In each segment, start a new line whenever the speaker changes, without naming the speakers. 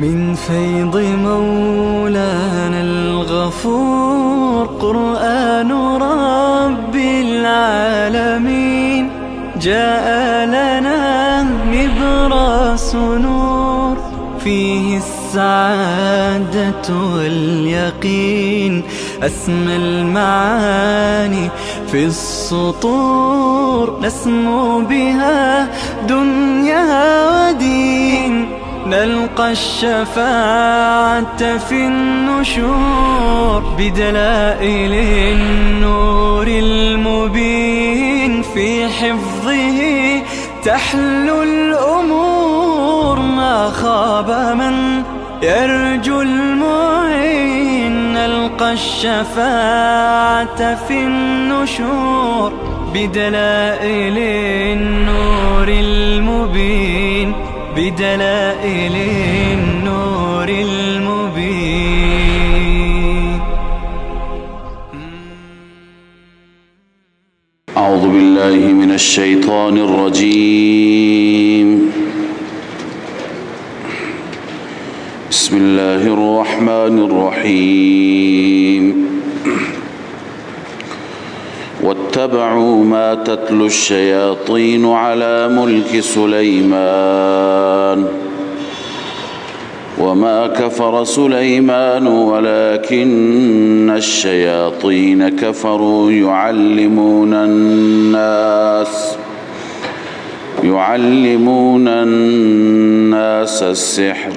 من فيض مولانا الغفور. قرآن رب العالمين جاء لنا نبراس نور، فيه السعادة واليقين، أسمى المعاني في السطور، نسمو بها دنيا ودين، نلقى الشفاعة في النشور، بدلائل النور المبين، في حفظه تحلو الأمور، ما خاب من يرجو المعين، نلقى الشفاعة في النشور، بدلائل النور المبين، بدلائل النور المبين.
أعوذ بالله من الشيطان الرجيم. بسم الله الرحمن الرحيم. واتبعوا ما تتلو الشياطين على ملك سليمان وما كفر سليمان ولكن الشياطين كفروا يعلمون الناس السحر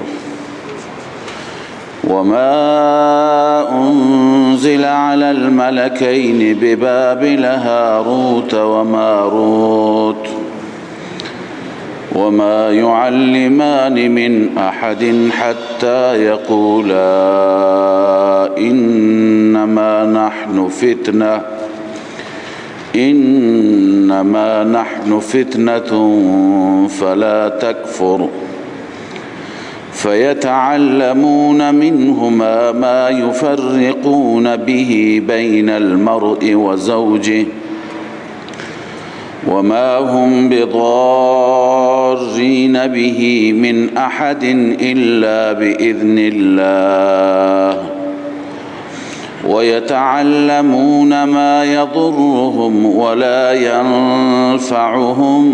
وما أنزل على الملكين ببابل هاروت وماروت وما يعلمان من أحد حتى يقولا إنما نحن فتنة فلا تكفر فيتعلمون منهما ما يفرقون به بين المرء وزوجه وما هم بضارين به من أحد إلا بإذن الله ويتعلمون ما يضرهم ولا ينفعهم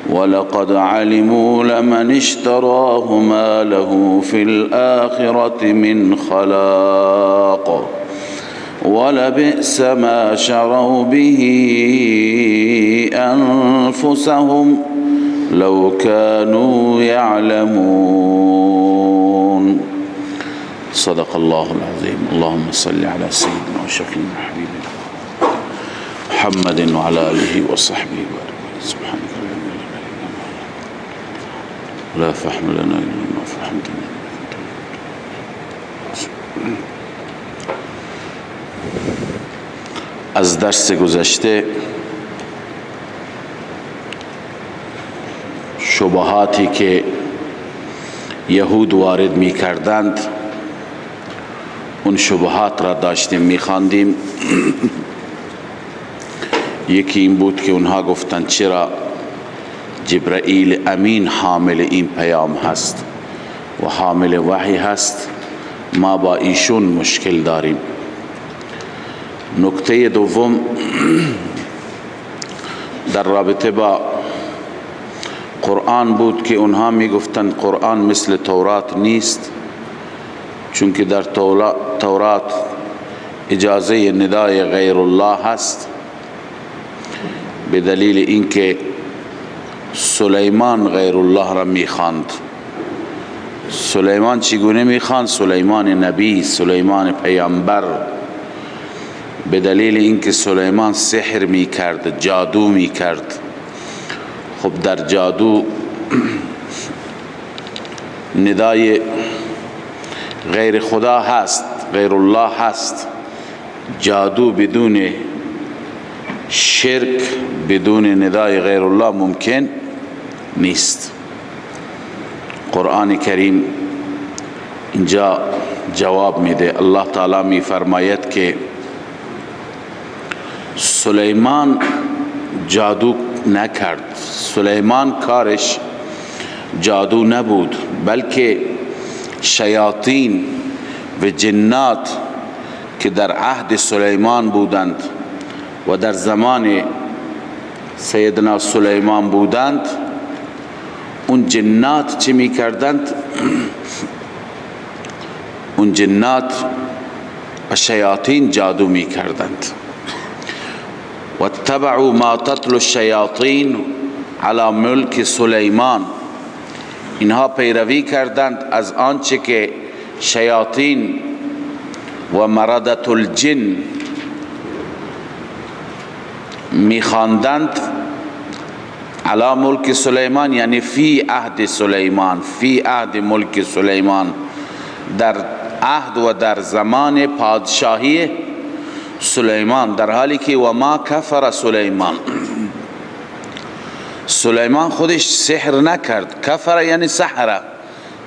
ولقد علموا لمن اشتراه ما له في الآخرة من خلاق ولبئس ما شروا به أنفسهم لو كانوا يعلمون. صدق الله العظيم. اللهم صل على سيدنا وشفينا حبيبنا محمد وعلى آله وصحبه وبارك. سبحانك لا فهم لنا إلا ما فهمتنا. از درس گذشته شبهاتی که یهود وارد می کردند اون شبهات را داشتیم می خواندیم. یکی این بود که اونها گفتند چرا جبرائیل امین حامل این پیام هست و حامل وحی هست، ما با ایشون مشکل داریم. نکته دوم در رابطه با قرآن بود که اونها می گفتند قرآن مثل تورات نیست، چون که در تورات اجازه ندای غیر الله هست، به دلیل اینکه سلیمان غیر الله را میخواند. سلیمان چگونه میخواند؟ سلیمان نبی، سلیمان پیامبر، به دلیل اینکه سلیمان سحر میکرد، جادو میکرد. خب در جادو ندای غیر خدا هست، غیر الله هست. جادو بدون شرک، بدون ندای غیر الله ممکن نیست. قرآن کریم اینجا جواب میده. الله تعالی میفرماید که سلیمان جادو نکرد، سلیمان کارش جادو نبود، بلکه شیاطین و جنات که در عهد سلیمان بودند و در زمان سیدنا سلیمان بودند، اون جنات چه می کردند؟ اون جنات و شیاطین جادو می کردند. واتبعوا ما تتلو الشیاطین علی ملک سلیمان، اینها پیروی کردند از آنچه که شیاطین و مردة الجن میخواندند. علی ملک سلیمان یعنی فی عهد سلیمان، فی عهد ملک سلیمان، در عهد و در زمان پادشاهی سلیمان، در حالی که و ما کفر سلیمان، سلیمان خودش سحر نکرد. کفر یعنی سحر،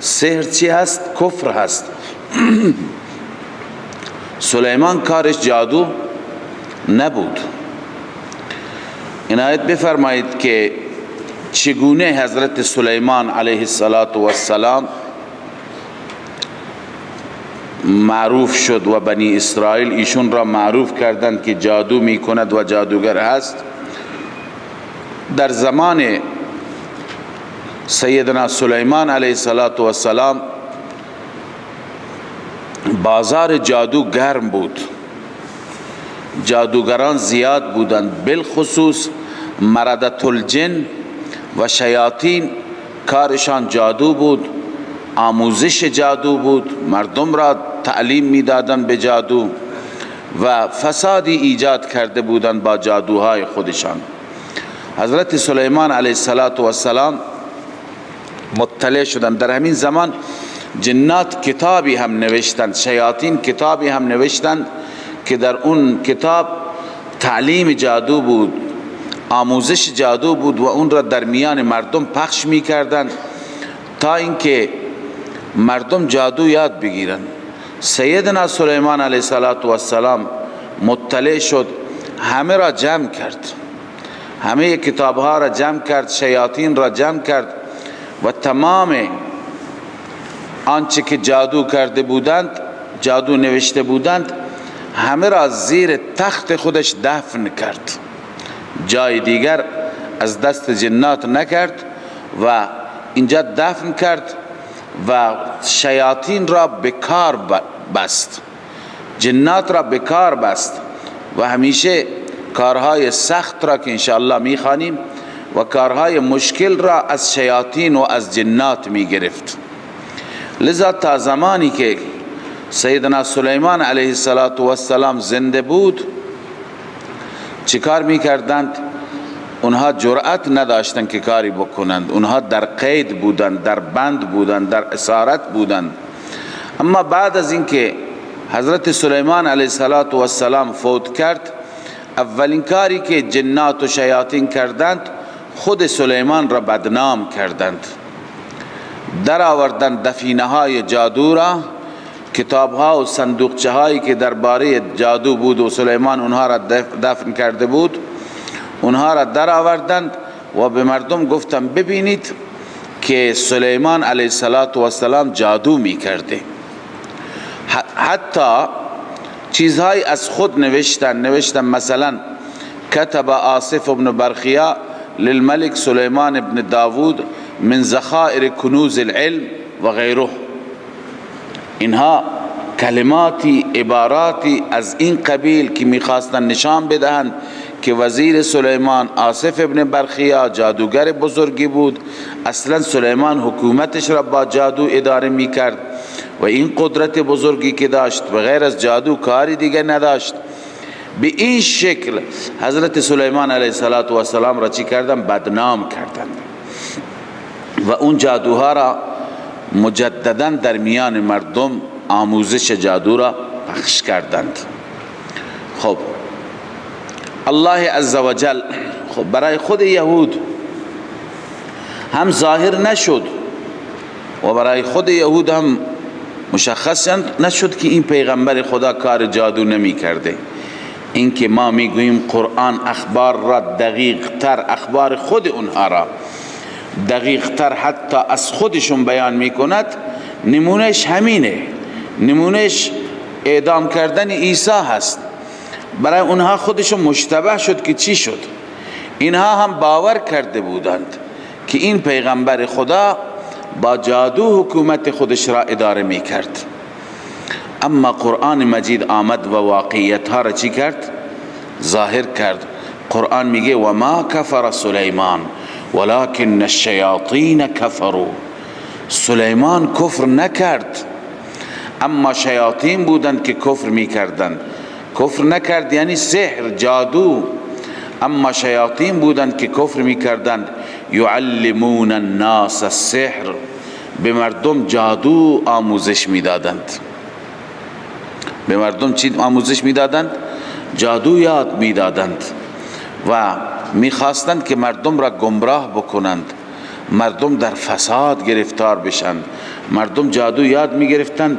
سحر چی هست؟ کفر هست. سلیمان کارش جادو نبود. عنایت بفرمایید که چگونه حضرت سلیمان علیه السلام معروف شد و بنی اسرائیل ایشون را معروف کردند که جادو میکند و جادوگر هست. در زمان سیدنا سلیمان علیه السلام بازار جادو گرم بود، جادوگران زیاد بودند، بالخصوص مردة الجن و شیاطین کارشان جادو بود، آموزش جادو بود، مردم را تعلیم میدادند به جادو و فسادی ایجاد کرده بودند با جادوهای خودشان. حضرت سلیمان علیه السلام مطلع شدند. در همین زمان جنات کتابی هم نوشتند، شیاطین کتابی هم نوشتند که در اون کتاب تعلیم جادو بود، آموزش جادو بود و اون را در میان مردم پخش میکردند تا اینکه مردم جادو یاد بگیرند. سیدنا سلیمان علیه السلام مطلع شد، همه را جمع کرد، همه کتابها را جمع کرد، شیاطین را جمع کرد و تمام آنچه که جادو کرده بودند، جادو نوشته بودند، همه را زیر تخت خودش دفن کرد، جای دیگر از دست جنات نکرد و اینجا دفن کرد و شیاطین را به کار بست، جنات را به کار بست و همیشه کارهای سخت را که انشاءالله میخوانیم و کارهای مشکل را از شیاطین و از جنات میگرفت. لذا تا زمانی که سیدنا سلیمان علیه السلام زنده بود چیکار میکردند؟ اونها جرأت نداشتند که کاری بکنند، اونها در قید بودند، در بند بودند، در اسارت بودند. اما بعد از اینکه حضرت سلیمان علیه السلام فوت کرد، اولین کاری که جنات و شیاطین کردند خود سلیمان را بدنام کردند، در آوردند دفینه های جادو را، کتاب ها و صندوقچه هایی که درباره جادو بود و سلیمان اونها را دفن کرده بود، اونها را در آوردند و به مردم گفتند ببینید که سلیمان علیه السلام جادو می کرده. حتی چیزهای از خود نوشتن، مثلا کتب آصف ابن برخیا للملک سلیمان ابن داود من ذخائر کنوز العلم و غیره. اینها کلماتی، عباراتی از این قبیل که میخواستن نشان بدهند که وزیر سلیمان آصف ابن برخیا جادوگر بزرگی بود، اصلا سلیمان حکومتش را با جادو اداره میکرد و این قدرت بزرگی که داشت و غیر از جادو کاری دیگه نداشت. به این شکل حضرت سلیمان علیه السلام را چی کردن؟ بدنام کردند و اون جادوها را مجددا در میان مردم آموزش جادو را پخش کردند. خب الله عزوجل خب برای خود یهود هم ظاهر نشد و برای خود یهود هم مشخص نشد که این پیغمبر خدا کار جادو نمی کرده. این که ما میگوییم قرآن اخبار را دقیق تر، اخبار خود اونها را دقیق تر حتی از خودشون بیان میکند، نمونش همینه، نمونش اعدام کردن عیسی هست. برای اونها خودشون مشتبه شد که چی شد. اینها هم باور کرده بودند که این پیغمبر خدا با جادو حکومت خودش را اداره می کرد، اما قرآن مجید آمد و واقعیت ها را چی کرد؟ ظاهر کرد. قرآن میگه و ما کفر سلیمان ولكن الشیاطین کفروا. سلیمان کفر نکرد، اما شیاطین بودند که کفر میکردند. کفر نکرد یعنی سحر، جادو، اما شیاطین بودند که کفر میکردند. یعلمون الناس السحر، به مردم جادو آموزش میدادند. به مردم چی آموزش میدادند؟ جادو یاد میدادند و میخواستند که مردم را گمراه بکنند، مردم در فساد گرفتار بشند. مردم جادو یاد میگرفتند،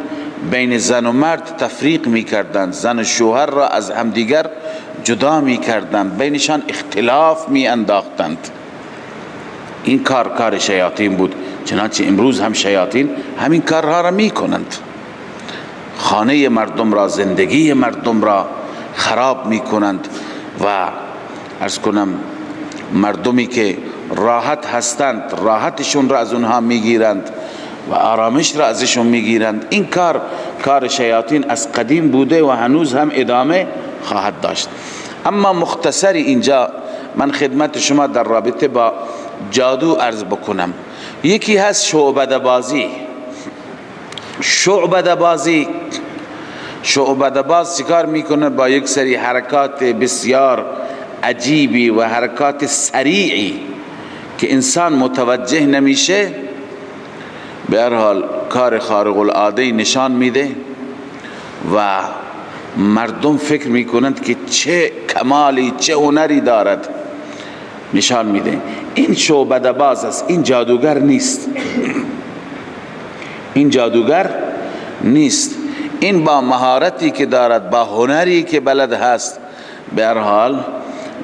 بین زن و مرد تفریق میکردند، زن و شوهر را از همدیگر جدا میکردند، بینشان اختلاف میانداختند. این کار کار شیاطین بود. چنانچه امروز هم شیاطین همین کارها را میکنند، خانه مردم را، زندگی مردم را خراب میکنند و عرض کنم مردمی که راحت هستند راحتشون را از اونها میگیرند و آرامش را ازشون میگیرند. این کار کار شیاطین از قدیم بوده و هنوز هم ادامه خواهد داشت. اما مختصری اینجا من خدمت شما در رابطه با جادو عرض بکنم. یکی هست شعبده بازی. شعبده بازی، شعبده باز چیکار میکنه؟ با یک سری حرکات بسیار عجیبی و حرکات سریعی که انسان متوجه نمیشه، به هر حال کار خارق العاده نشان میده و مردم فکر میکنند که چه کمالی، چه هنری دارد، نشان میده. این شعبده باز است، این جادوگر نیست. این جادوگر نیست. این با مهارتی که دارد، با هنری که بلد هست، به هر حال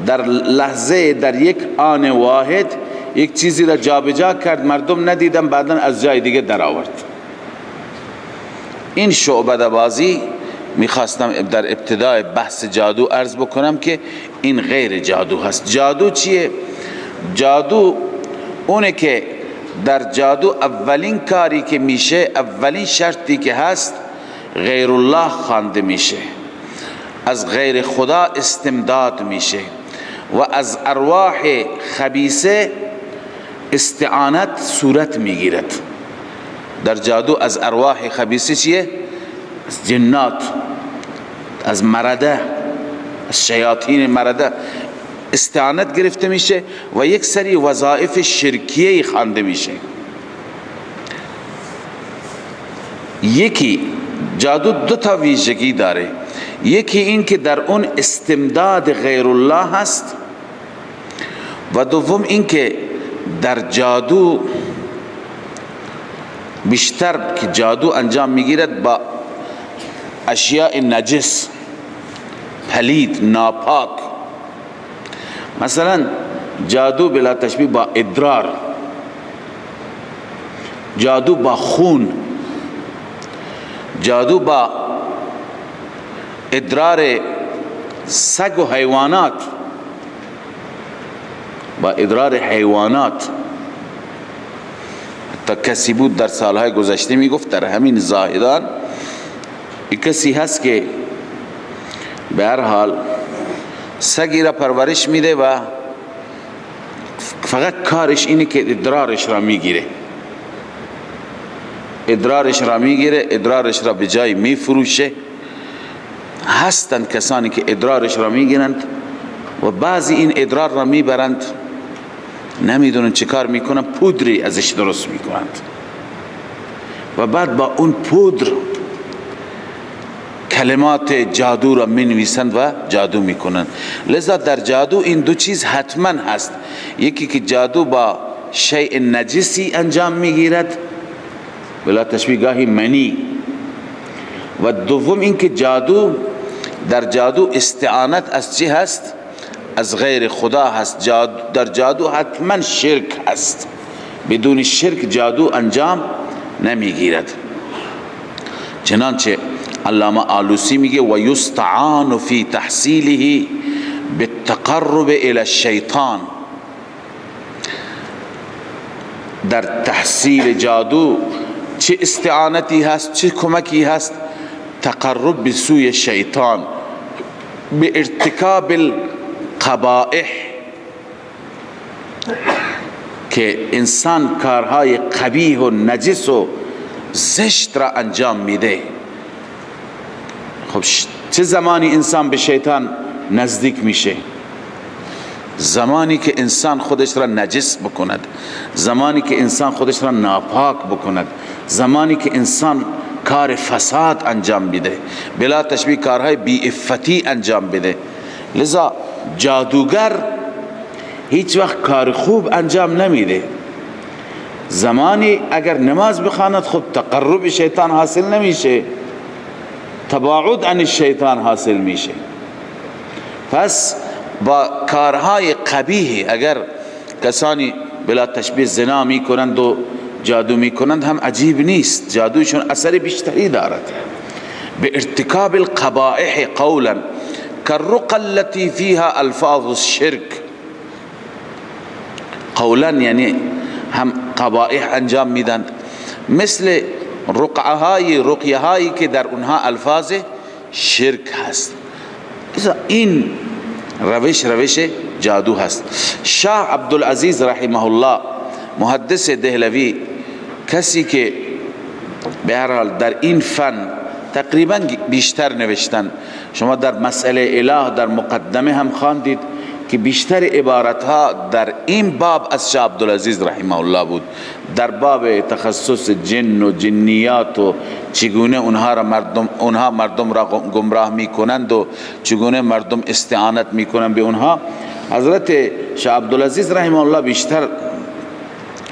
در لحظه، در یک آن واحد یک چیزی را جابجا کرد، مردم ندیدن، بعدا از جای دیگه در آورد. این شعبده بازی میخواستم در ابتدای بحث جادو عرض بکنم که این غیر جادو هست. جادو چیه؟ جادو اونه که در جادو اولین کاری که میشه، اولین شرطی که هست، غیر الله خوانده میشه، از غیر خدا استمداد میشه و از ارواح خبیثه استعانت صورت میگیرد. در جادو از ارواح خبیثه چیه؟ از جنات، از مرده، از شیاطین مرده استعانت گرفته میشه و یک سری وظایف شرکیه خوانده میشه. یکی جادو دو تا ویژگی داره، یکی این که در اون استمداد غیر الله هست و دوم این که در جادو بیشتر که جادو انجام میگیرد با اشیاء نجس، پلید، ناپاک. مثلا جادو بلا تشبیه با ادرار، جادو با خون، جادو با ادرار سگ و حیوانات، با ادرار حیوانات. حتی کسی بود در سالهای گذشته میگفت در همین زاهدان کسی هست که به هر حال سگی را پرورش میده و فقط کارش اینه که ادرارش را میگیره، ادرارش را میگیره، ادرارش را به جای میفروشه. هستند کسانی که ادرارش را میگیرند و بعضی این ادرار را میبرند، نمیدونن چه کار میکنن، پودری ازش درست میکنند و بعد با اون پودر کلمات جادو را مینویسند و جادو میکنند. لذا در جادو این دو چیز حتما هست، یکی که جادو با شیء نجسی انجام میگیرد، بلا تشبیه گاهی منی، و دوم این که جادو، در جادو استعانت از چی هست؟ از غیر خدا هست. در جادو حتما شرک هست، بدون شرک جادو انجام نمیگیرد. چنانچه علامه آلوسی میگه و یستعان فی تحصیله بالتقرب الى الشیطان. در تحصیل جادو چه استعانتی هست، چه کمکی هست؟ تقرب به سوی شیطان، به ارتکاب القبائح، که انسان کارهای قبیح و نجس و زشت را انجام میده. خب چه زمانی انسان به شیطان نزدیک میشه؟ زمانی که انسان خودش را نجس بکند، زمانی که انسان خودش را ناپاک بکند، زمانی که انسان کار فساد انجام بده، بلا تشبیه کارهای بی عفتی انجام بده. لذا جادوگر هیچ وقت کار خوب انجام نمیده. زمانی اگر نماز بخواند خب تقرب شیطان حاصل نمیشه، تباعد عن الشیطان حاصل میشه. پس با کارهای قبیح اگر کسانی بلا تشبیه زنا میکنند و جادو میکنند هم عجیب نیست، جادوشون اثر بیشتری دارد. به ارتکاب القبائح قولا كالرقى التي فيها الفاظ الشرك. قولا یعنی هم قبائح انجام میدند، مثل رقیه هایی که در اونها الفاظ شرک هست. این روش جادو هست. شاه عبدالعزیز رحمه الله محدث دهلوی، کسی که به هر حال در این فن تقریبا بیشتر نوشتن، شما در مسئله اله در مقدمه هم خواندید که بیشتر عبارتها در این باب از شاه عبدالعزیز رحمه الله بود، در باب تخصص جن و جنیات و چگونه اونها مردم را گمراه میکنند و چگونه مردم استعانت میکنند به اونها. حضرت شاه عبدالعزیز رحمه الله بیشتر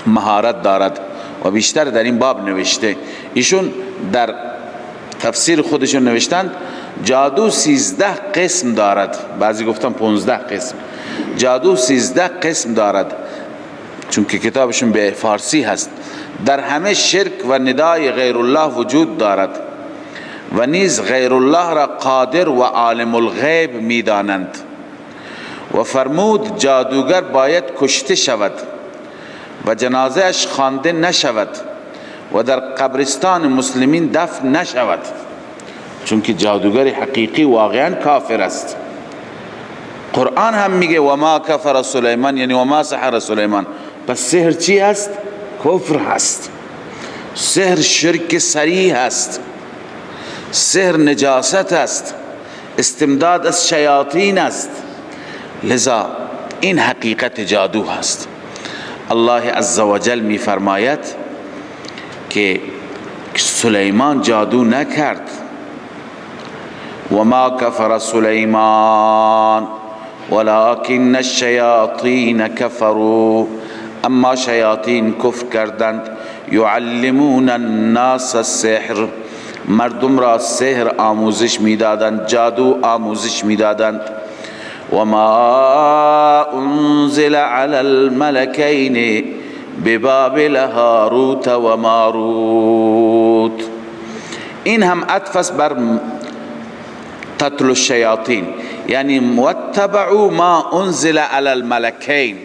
مهارت دارد و بیشتر در این باب نوشته. ایشون در تفسیر خودشون نوشتند جادو 13 قسم دارد، بعضی گفتن 15 قسم. جادو 13 قسم دارد، چون که کتابشون به فارسی هست. در همه شرک و ندای غیر الله وجود دارد و نیز غیر الله را قادر و عالم الغیب میدانند. و فرمود جادوگر باید کشته شود و جنازه اش خوانده نشود و در قبرستان مسلمین دفن نشود، چون که جادوگر حقیقی واقعا کافر است. قرآن هم میگه و ما کفر سلیمان، یعنی و ما سحر سلیمان. پس سحر چی هست؟ کفر هست. سحر شرک صریح هست، سحر نجاست است، استمداد از شیاطین است. لذا این حقیقت جادو هست. الله عزوجل می فرماید که سلیمان جادو نکرد. و ما کفر سلیمان ولكن الشیاطین کفروا، اما شیاطین کفر کردند. یعلمون الناس السحر، مردم را سحر آموزش میدادند، جادو آموزش میدادند. و ما انزل علی الملکین ببابل هاروت و ماروت. این هم عطف است بر تتل الشیاطین، یعنی واتبعوا ما انزل علی الملکین.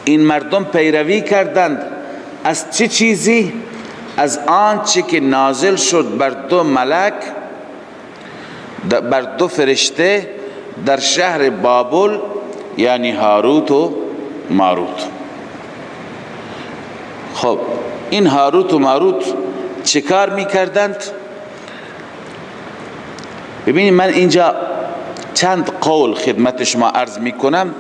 این مردم پیروی کردند از چه چیزی؟ از آنچه که نازل شد بر دو ملک، بر دو فرشته در شهر بابل، یعنی هاروت و ماروت. خب این هاروت و ماروت چه کار میکردند؟ ببینید من اینجا چند قول خدمت شما عرض میکنم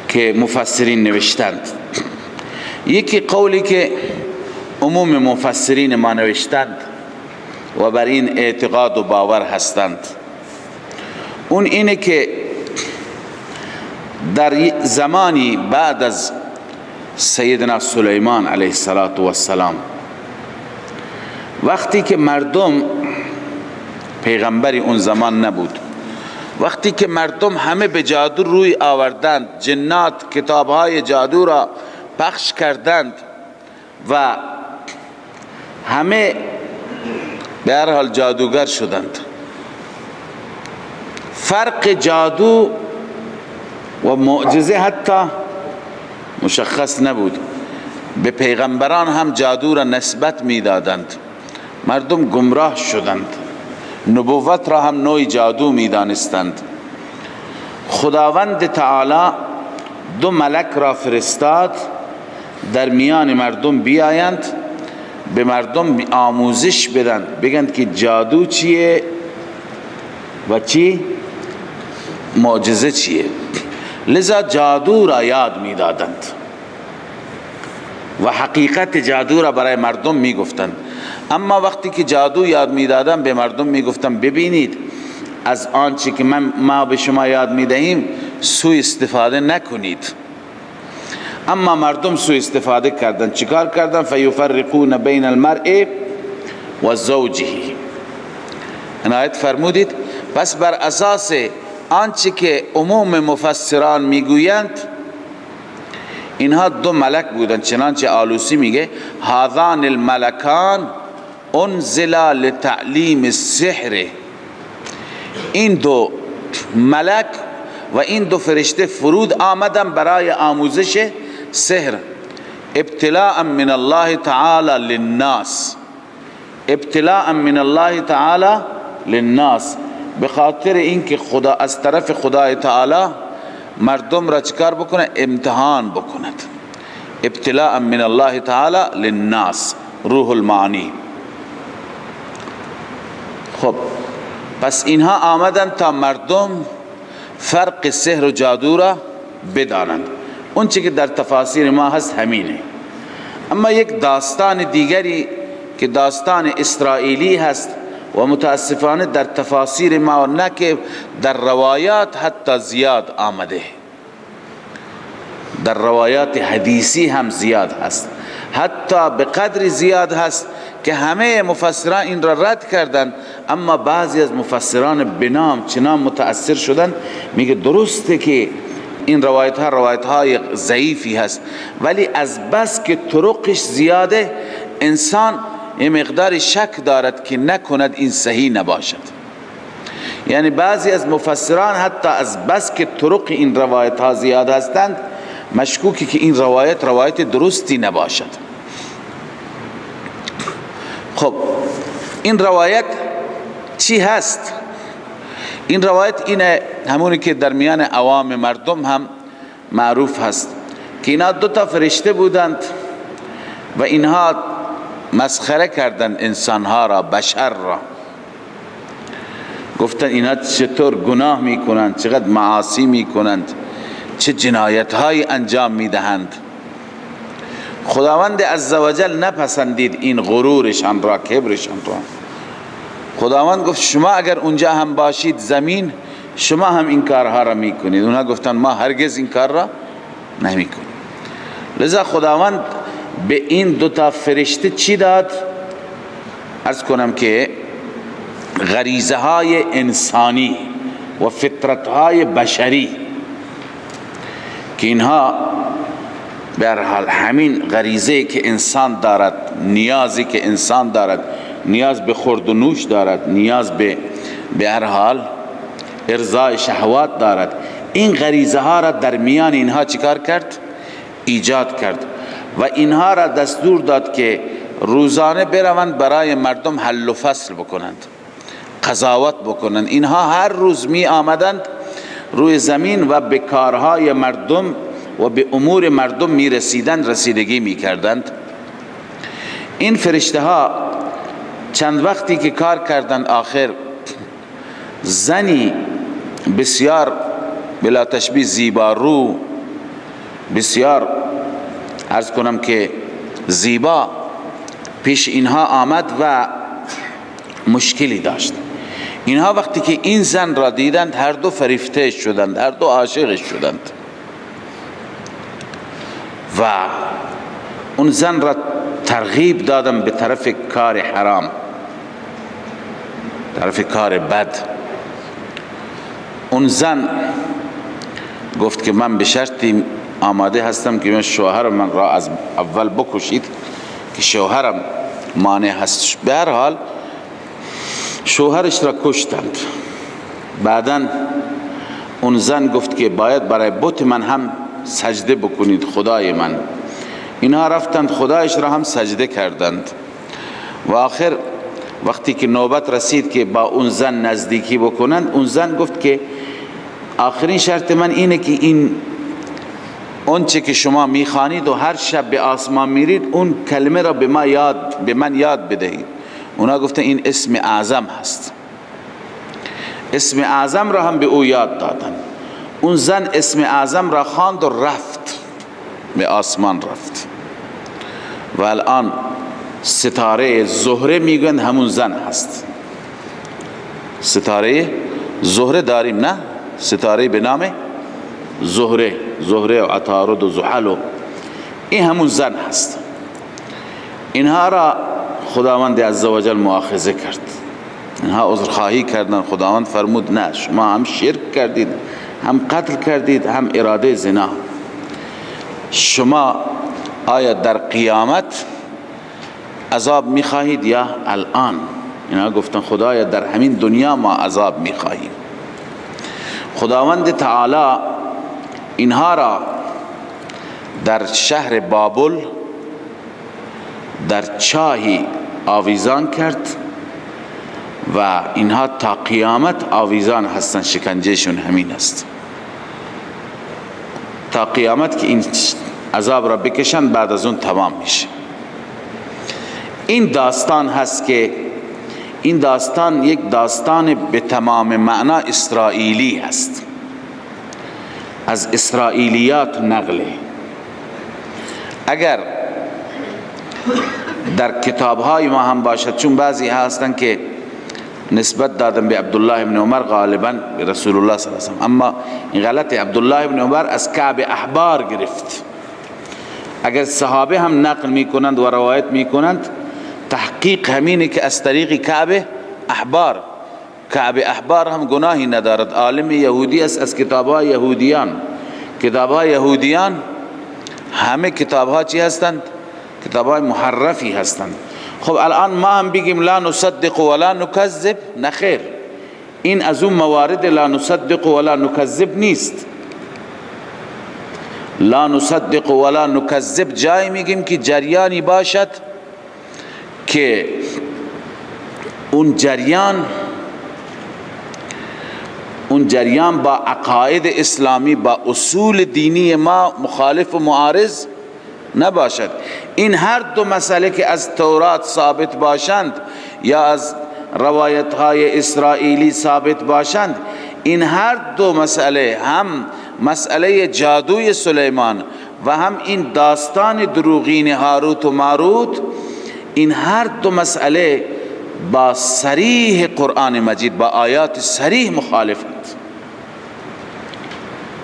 که مفسرین نوشتند. یکی قولی که عموم مفسرین ما نوشتند و بر این اعتقاد و باور هستند، اون اینه که در زمانی بعد از سیدنا سلیمان علیه السلام، وقتی که مردم، پیغمبری اون زمان نبود، وقتی که مردم همه به جادو روی آوردند، جنات کتابهای جادو را پخش کردند و همه به هر حال جادوگر شدند. فرق جادو و معجزه حتی مشخص نبود. به پیغمبران هم جادو را نسبت میدادند، مردم گمراه شدند، نبوت را هم نوع جادو میدانستند. خداوند تعالی دو ملک را فرستاد در میان مردم بیایند، به مردم آموزش بدند، بگند که جادو چیه و چی معجزه چیه. لذا جادو را یاد میدادند و حقیقت جادو را برای مردم میگفتند. اما وقتی که جادو یاد میدادند به مردم میگفتند ببینید از آنچه که ما به شما یاد میدهیم سوء استفاده نکنید. اما مردم سوء استفاده کردند. چیکار کردند؟ فیفرقون بین المرء و زوجه. عنایت فرمودید. پس بر اساس آنچه که عموم مفسران میگویند اینها دو ملک بودند، چنانچه آلوسی میگه هذان الملکان انزلا لتعلیم السحر. این دو ملک و این دو فرشته فرود آمدن برای آموزش سحر. ابتلاء من الله تعالی للناس، ابتلاء من الله تعالی للناس، به خاطر اینکه خدا از طرف خدای تعالی مردم را چکار بکنه؟ امتحان بکند. ابتلاء من الله تعالی للناس، روح المعانی. خب پس اینها آمدن تا مردم فرق سحر و جادو را بدانند. اون چی که در تفاسیر ما هست همینه. اما یک داستان دیگری که داستان اسرائیلی هست و متاسفانه در تفاسیر ما نه که در روایات حتی زیاد آمده، در روایات حدیثی هم زیاد هست، حتی به قدر زیاد هست که همه مفسران این را رد کردند. اما بعضی از مفسران بنام چنان متأثر شدند، میگه درسته که این روایت ها روایت های ضعیفی هست، ولی از بس که طرقش زیاده انسان یه مقدار شک دارد که نکند این صحیح نباشد. یعنی بعضی از مفسران حتی از بس که طرق این روایت ها زیاد هستند مشکوکی که این روایت روایت درستی نباشد. خب این روایت چی هست؟ این روایت اینه، همونی که در میان عوام مردم هم معروف هست، که اینا دو تا فرشته بودند و اینها مسخره کردند انسانها را، بشر را. گفتند اینها چطور گناه میکنند، چقدر معاصی میکنند، چه جنایت های انجام میدهند. خداوند عزوجل نپسندید این غرورشان را، کبرشان را. خداوند گفت شما اگر اونجا هم باشید زمین، شما هم این کارها را میکنید. اونها گفتند ما هرگز این کار را نمیکنیم. لذا خداوند به این دوتا فرشته چی داد؟ عرض کنم که غریزه های انسانی و فطرت های بشری که اینها به هر حال همین غریزه که انسان دارد، نیازی که انسان دارد، نیاز به خورد و نوش دارد، نیاز به هر حال ارضای شهوات دارد، این غریزه ها را در میان اینها چیکار کرد؟ ایجاد کرد و اینها را دستور داد که روزانه بروند برای مردم حل و فصل بکنند، قضاوت بکنند. اینها هر روز می آمدند روی زمین و به کارهای مردم و به امور مردم می رسیدند، رسیدگی می کردند. این فرشته ها چند وقتی که کار کردند، آخر زنی بسیار بلا تشبیه زیبا رو، بسیار عرض کنم که زیبا پیش اینها آمد و مشکلی داشت. اینها وقتی که این زن را دیدند هر دو فریفته شدند، هر دو عاشق شدند و اون زن را ترغیب دادن به طرف کار حرام، طرف کار بد. اون زن گفت که من به شرطی آماده هستم که من شوهر من را از اول بکشید که شوهرم مانع هست. به هر حال شوهرش را کشتند. بعدا اون زن گفت که باید برای بت من هم سجده بکنید، خدای من. اینها رفتند خدایش را هم سجده کردند و آخر وقتی که نوبت رسید که با اون زن نزدیکی بکنند، اون زن گفت که آخرین شرط من اینه که این اون چه که شما میخوانید و هر شب به آسمان میرید اون کلمه را به من یاد بدهید. اونا گفتن این اسم اعظم هست. اسم اعظم را هم به او یاد دادن. اون زن اسم اعظم را خواند و رفت به آسمان رفت و الان ستاره زهره میگن همون زن هست. ستاره زهره داریم نه؟ ستاره به نام زهره، زهره و عطارد و زحل، این همون زن هست. اینها را خداوند عزوجل مؤاخذه کرد. اینها عذرخواهی کردن. خداوند فرمود نه، شما هم شرک کردید، هم قتل کردید، هم اراده زنا. شما آیا در قیامت عذاب میخواهید یا الان؟ اینها گفتن خدایا در همین دنیا ما عذاب میخواهیم. خداوند تعالی اینها را در شهر بابل در چاهی آویزان کرد و اینها تا قیامت آویزان هستند، شکنجهشون همین است تا قیامت که این عذاب را بکشن، بعد از اون تمام میشه. این داستان هست که این داستان یک داستان به تمام معنا اسرائیلی هست، از اسرائیلیات نقله. اگر در کتابهای ما هم باشد، چون بعضی هستن که نسبت دادن به عبدالله ابن عمر غالبا به رسول الله صلی الله علیه و سلم، اما این غلطه. عبدالله ابن عمر از کعب احبار گرفت. اگر صحابه هم نقل میکنند و روایت میکنند، تحقیق همینه که از طریق کعب احبار. کعب احبار هم گناهی ندارد، عالم یهودی است، از کتابهای یهودیان. کتابهای یهودیان همه کتابها چی هستند؟ کتابهای محرفی هستند. خب الان ما هم بگیم لا نصدق ولا نکذب، نخیر، این از اون موارد لا نصدق ولا نکذب نیست. لا نصدق ولا نکذب جایی میگیم که جریانی باشد که اون جریان با عقاید اسلامی، با اصول دینی ما مخالف و معارض نباشد. این هر دو مسئله که از تورات ثابت باشند یا از روایت های اسرائیلی ثابت باشند، این هر دو مسئله، هم مسئله جادوی سلیمان و هم این داستان دروغین هاروت و ماروت، این هر دو مسئله با صریح قرآن مجید، با آیات صریح مخالفند.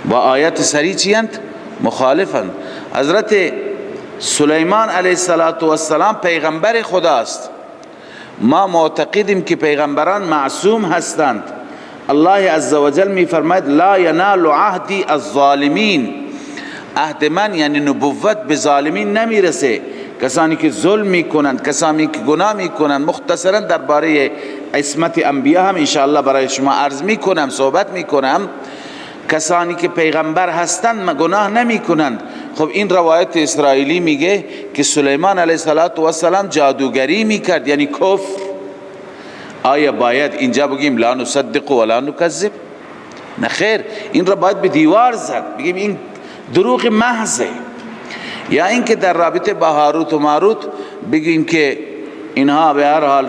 با آیات صریح چیند؟ مخالفند. حضرت سلیمان علیه السلام پیغمبر خداست. ما معتقدیم که پیغمبران معصوم هستند. الله عزوجل می فرماید لا ینال عهدی الظالمین، عهد من یعنی نبوت به ظالمین نمیرسه، کسانی که ظلم میکنند، کسانی که گناه میکنند. مختصرا درباره عصمت انبیا هم انشاءالله برای شما عرض میکنم، صحبت میکنم. کسانی که پیغمبر هستند گناه نمیکنند. خب این روایت اسرائیلی میگه که سلیمان علیه السلام جادوگری میکرد، یعنی کفر. آیا باید اینجا بگیم لا نصدق ولا نکذب؟ نه خیر، این را باید به دیوار زد، بگیم این دروغ محضه. یا اینکه در رابطه با هاروت و ماروت بگیم که اینها به هر حال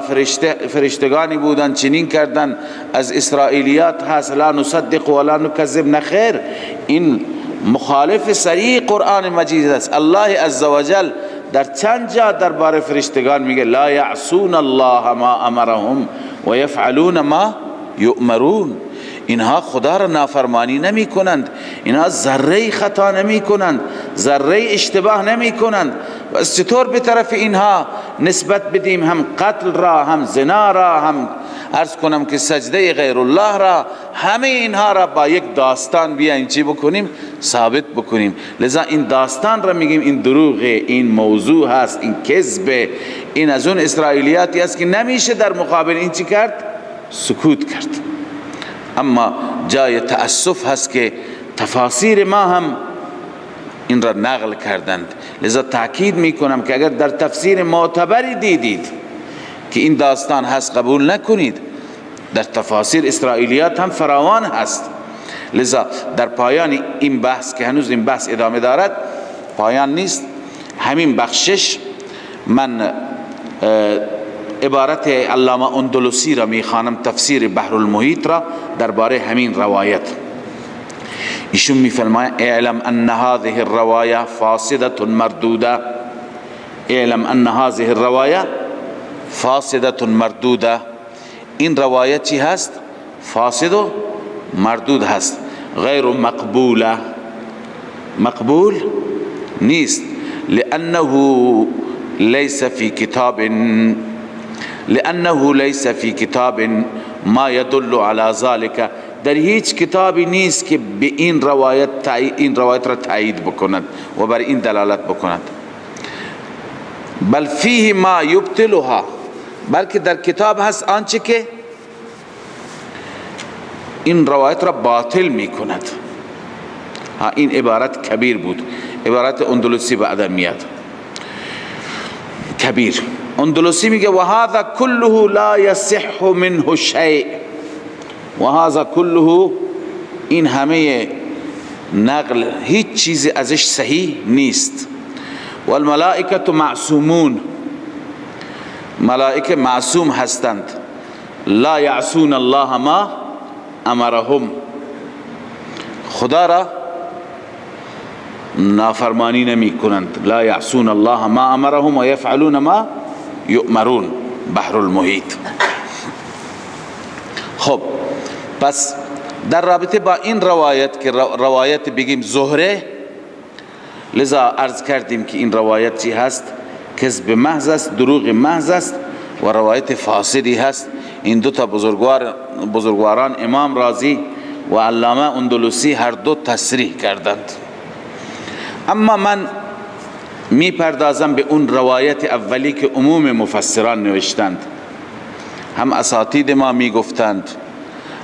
فرشتگانی بودن، چنین کردن، از اسرائیلیات هست، لا نصدق ولا نکذب. نه خیر، این مخالف صریح قرآن مجید است. الله عزوجل در چند جا درباره فرشتگان میگه لا یعصون الله ما امرهم و یفعلون ما یؤمرون. اینها خدا را نافرمانی نمی کنند، اینها ذره خطا نمی کنند، ذره اشتباه نمی کنند. بس چطور به طرف اینها نسبت بدیم هم قتل را، هم زنا را، هم عرض کنم که سجده غیر الله را، همه اینها را با یک داستان بیایم چی بکنیم؟ ثابت بکنیم. لذا این داستان را میگیم این دروغه، این موضوع هست، این کذبه، این از اون اسرائیلیاتی است که نمیشه در مقابل این چی کرد؟ سکوت کرد. اما جای تأسف هست که تفاسیر ما هم این را نقل کردند. لذا تاکید میکنم که اگر در تفسیر معتبری دیدید که این داستان هست قبول نکنید. در تفاسیر اسرائیلیات هم فراوان هست. لذا در پایان این بحث که هنوز این بحث ادامه دارد، پایان نیست، همین بخشش من عبارت علامه اندلسی را میخوانم، تفسیر بحر المحیط را درباره همین روایت. ایشون میفرماید اعلم ان هذه الروايه فاسده مردوده، اعلم ان هذه الروايه فاسده مردوده. این روایت چی هست؟ فاسد و مردود هست، غیر مقبوله، مقبول نیست. لانه ليس في كتاب، لانه ليس في كتاب ما يدل على ذلك. در هیچ کتابی نیست که به این روایت این روایت را تایید بکند و بر این دلالت بکند. بل فیه ما یبطلها، بلکه در کتاب هست آنچه که این روایت را باطل میکند. این عبارت کبیر بود، عبارت اندلسی بعدا میاد کبیر. اندلسی میگه و هذا كله لا يصح منه شیء، و هذا كله، این همه نقل هیچ چیزی ازش صحیح نیست. والملائکه معصومون، ملائکه معصوم هستند، لا یعصون الله ما امرهم، خدا را نافرمانی نمی کنند. لا یعصون الله ما امرهم و یفعلون ما یؤمرون، بحر المحیط. خب پس در رابطه با این روایت که روایت بگیم زهره، لذا عرض کردیم که این روایت چی هست؟ کذب محض است، دروغ محض است و روایت فاسدی هست. این دو تا بزرگواران امام رازی و علامه اندلسی هر دو تصریح کردند. اما من می پردازم به اون روایت اولی که عموم مفسران نوشتند، هم اساتید ما می گفتند،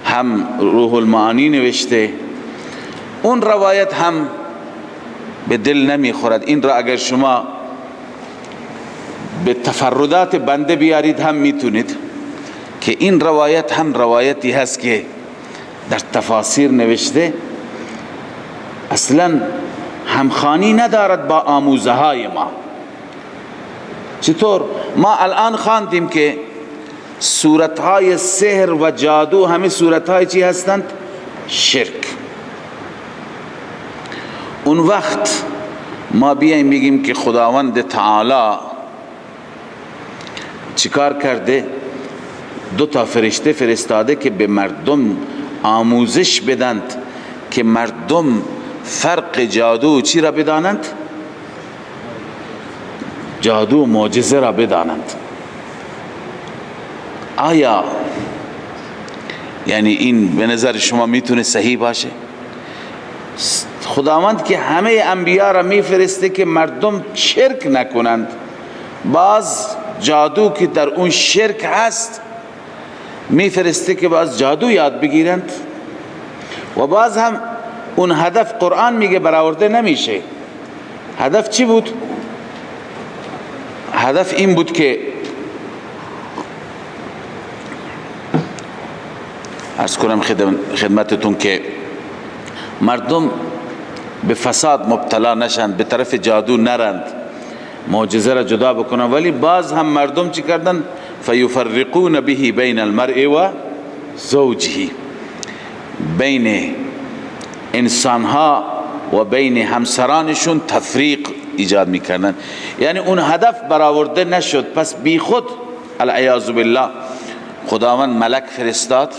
هم روح المعانی نوشته. اون روایت هم به دل نمی خورد. این را اگر شما به تفردات بنده بیارید هم میتونید که این روایت هم روایتی هست که در تفاسیر نوشته، اصلا همخوانی ندارد با آموزه های ما. چطور؟ ما الان خواندیم که صورتهای سحر و جادو همه صورتهای چی هستند؟ شرک. اون وقت ما بیایم میگیم که خداوند تعالی چیکار کرده؟ دو تا فرشته فرستاده که به مردم آموزش بدند که مردم فرق جادو چی را بدانند؟ جادو معجزه را بدانند. آیا یعنی این به نظر شما میتونه صحیح باشه؟ خداوند که همه انبیا را میفرسته که مردم شرک نکنند، باز جادو که در اون شرک هست میفرسته که باز جادو یاد بگیرند، و باز هم اون هدف قرآن میگه برآورده نمیشه. هدف چی بود؟ هدف این بود که عرض کنم خدمتتون که مردم به فساد مبتلا نشند، به طرف جادو نرند، معجزه را جدا بکنن. ولی باز هم مردم چی کردن؟ فیفرقون به بین المرء و زوجه، بین انسانها و بین همسرانشون تفریق ایجاد میکردن. یعنی اون هدف برآورده نشد. پس بی خود العیاذ بالله خداوند ملک فرستاد.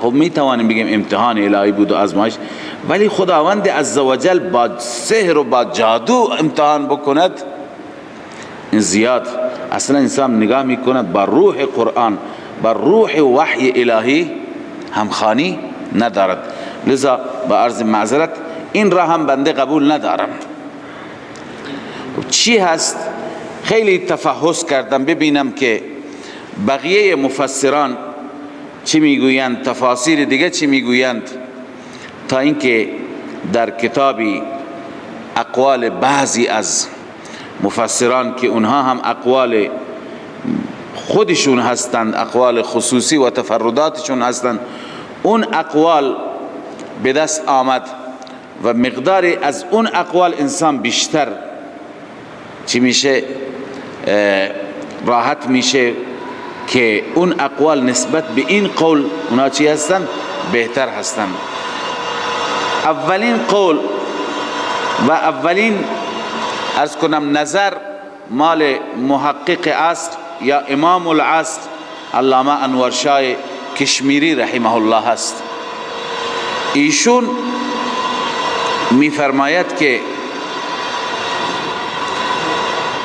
خب می توانیم بگیم امتحان الهی بود و آزمایش، ولی خداوند عزوجل با سحر و با جادو امتحان بکند این زیاد. اصلا انسان نگاه میکند با روح قرآن، با روح وحی الهی همخوانی ندارد. لذا با عرض معذرت این را هم بنده قبول ندارم. چی هست؟ خیلی تفحص کردم ببینم که بقیه مفسران چی میگویند، تفاسیر دیگه چی میگویند، تا اینکه در کتابی اقوال بعضی از مفسران که اونها هم اقوال خودشون هستند، اقوال خصوصی و تفرداتشون هستند، اون اقوال به دست آمد و مقداری از اون اقوال انسان بیشتر چی میشه، راحت میشه که اون اقوال نسبت به این قول اونا چی هستند؟ بهتر هستند. اولین قول و اولین عرض کنم نظر مال محقق عصر یا امام العصر علامه انور شاه کشمیری رحمه الله هست. ایشون میفرماید که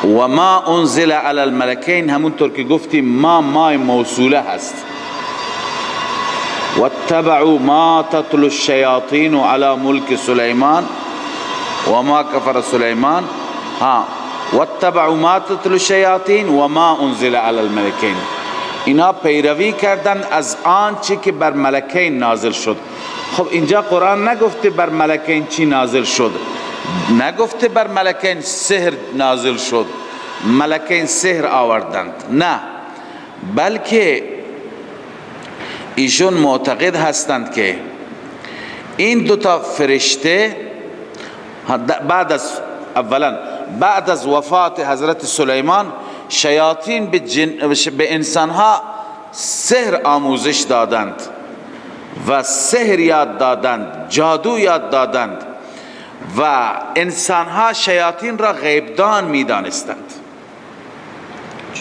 و ما انزل علی الملکین، همونطور که گفتیم ما مای موصوله هست، واتبعوا ما تتلو الشیاطین علی ملک سلیمان و ما کفر سلیمان، ها واتبعوا ما تتلو الشیاطین و ما انزل علی الملکین، اینا پیروی کردن از آنچه که بر ملکین نازل شد. خب اینجا قرآن نگفته بر ملکین چی نازل شد، نگفته بر ملکین سحر نازل شد، ملکین سحر آوردند، نه، بلکه ایشون معتقد هستند که این دوتا فرشته بعد از اولا بعد از وفات حضرت سلیمان شیاطین به انسانها سحر آموزش دادند و سحر یاد دادند، جادو یاد دادند و انسانها شیاطین را غیبدان می دانستند.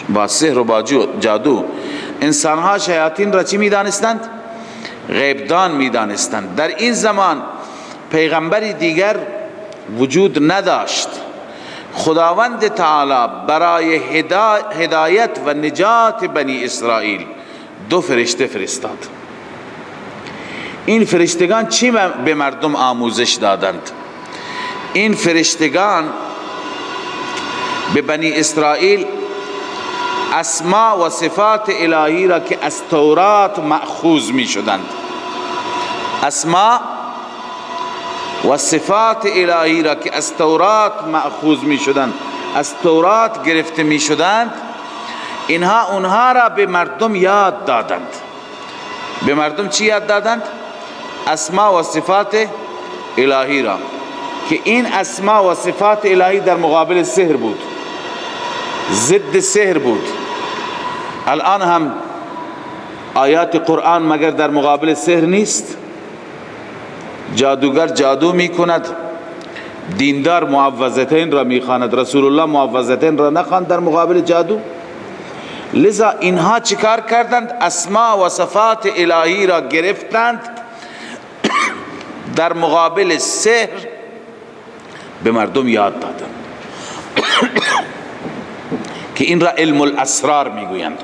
با سحر و با جادو انسانها شیاطین را چی می دانستند؟ غیبدان می دانستند. در این زمان پیغمبری دیگر وجود نداشت. خداوند تعالی برای هدایت و نجات بنی اسرائیل دو فرشته فرستاد. این فرشتگان چی به مردم آموزش دادند؟ این فرشتگان به بنی اسرائیل اسما و صفات الهی را که از تورات مأخوذ می شدند، اسما و صفات الهی را که از تورات مأخوذ می شدند، از تورات گرفته می شدند، اینها اونها را به مردم یاد دادند. به مردم چی یاد دادند؟ اسما و صفات الهی را، که این اسما و صفات الهی در مقابل سحر بود، ضد سحر بود. الان هم آیات قرآن مگر در مقابل سحر نیست؟ جادوگر جادو میکند، دیندار معوذتین را میخواند، رسول الله معوذتین را نخواند در مقابل جادو. لذا اینها چیکار کردند؟ اسما و صفات الهی را گرفتند در مقابل سحر به مردم یاد دادند که این را علم الاسرار میگویند،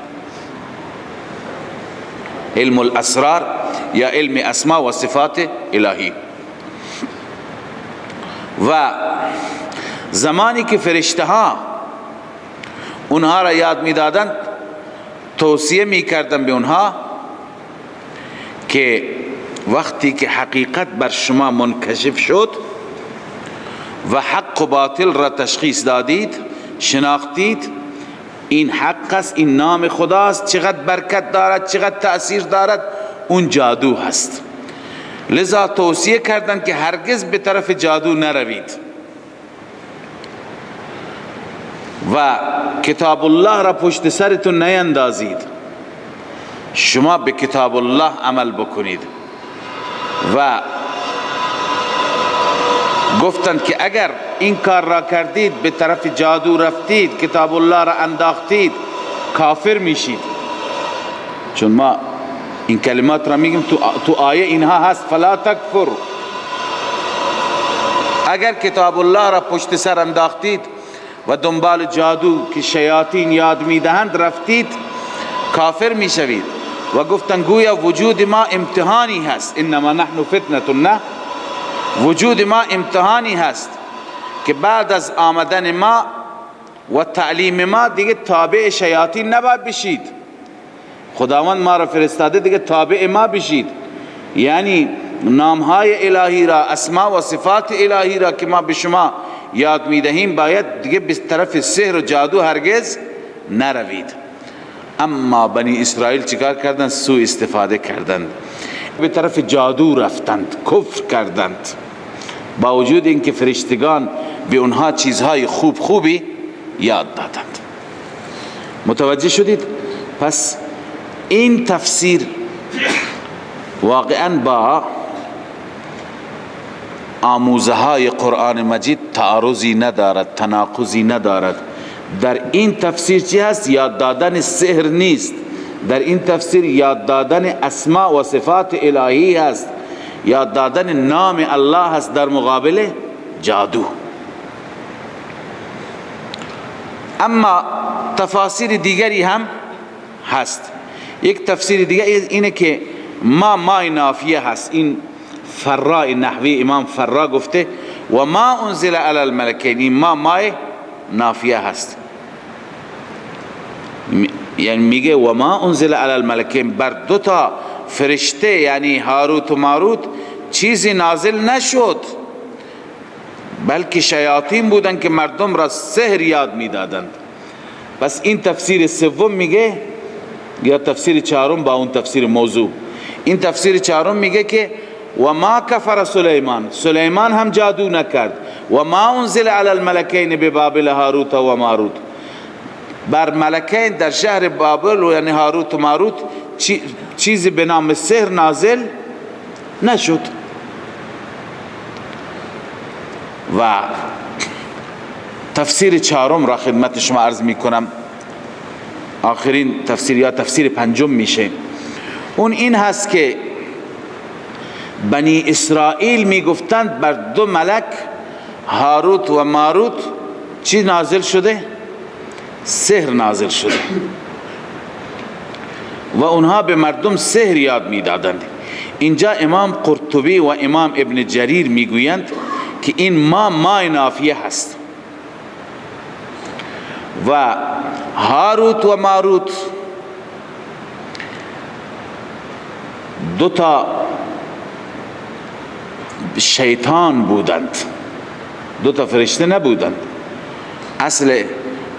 علم الاسرار یا علم اسما و صفات الهی. و زمانی که فرشته ها اونها را یاد میدادند، توصیه میکردند به اونها که وقتی که حقیقت بر شما منکشف شد و حق و باطل را تشخیص دادید، شناختید، این حق است، این نام خداست، چقدر برکت دارد، چقدر تأثیر دارد، اون جادو هست. لذا توصیه کردند که هرگز به طرف جادو نروید و کتاب الله را پشت سرتون نیندازید، شما به کتاب الله عمل بکنید. و گفتند که اگر این کار را کردید، به طرف جادو رفتید، کتاب الله را انداختید، کافر میشید. چون ما این کلمات را میگیم تو آیه اینها هست، فلا تکفر. اگر کتاب الله را پشت سر انداختید و دنبال جادو که شیاطین یاد میدهند رفتید، کافر میشوید. و گفتن گویا وجود ما امتحانی هست، انما نحن فتنة، نه، وجود ما امتحانی هست که بعد از آمدن ما و تعلیم ما دیگه تابع شیاطین نباید بشید. خداوند ما را فرستاده دیگه تابع ما بشید، یعنی نامهای الهی را، اسما و صفات الهی را که ما به شما یاد میدهیم باید دیگه به طرف سحر و جادو هرگز نروید. اما بنی اسرائیل چیکار کردند؟ سوء استفاده کردند، به طرف جادو رفتند، کفر کردند، با وجود اینکه فرشتگان به اونها چیزهای خوب خوبی یاد دادند. متوجه شدید؟ پس این تفسیر واقعا با آموزه های قرآن مجید تعارضی ندارد، تناقضی ندارد. در این تفسیر چی هست؟ یاد دادن سحر نیست. در این تفسیر یاد دادن اسماء و صفات الهی هست، یاد دادن نام الله هست در مقابل جادو. اما تفاسیر دیگری هم هست. یک تفسیر دیگه اینه که ما مای نافیه هست. این فراء نحوی، امام فرا گفته و ما انزل علی الملکین، این ما مای نافیه هست، یعنی میگه و ما انزل علی الملکین، بر دو تا فرشته یعنی هاروت و ماروت چیزی نازل نشد، بلکه شیاطین بودن که مردم را سحر یاد میدادند. پس این تفسیر سوم میگه، یا تفسیر چهارم با اون تفسیر موضوع، این تفسیر چهارم میگه که و ما کفر سلیمان، سلیمان هم جادو نکرد، و ما انزل علی الملکین ببابل هاروت و ماروت، بر ملکین در شهر بابل و یعنی هاروت و ماروت چیزی به نام سحر نازل نشد. و تفسیر چهارم را خدمت شما عرض میکنم، آخرین تفسیر یا تفسیر پنجم میشه. اون این هست که بنی اسرائیل میگفتند بر دو ملک هاروت و ماروت چی نازل شده؟ سحر نازل شده و اونها به مردم سحر یاد میدادند. اینجا امام قرطبی و امام ابن جریر میگویند که این ما مای نافیه هست و هاروت و ماروت دو تا شیطان بودند، دو تا فرشته نبودند. اصل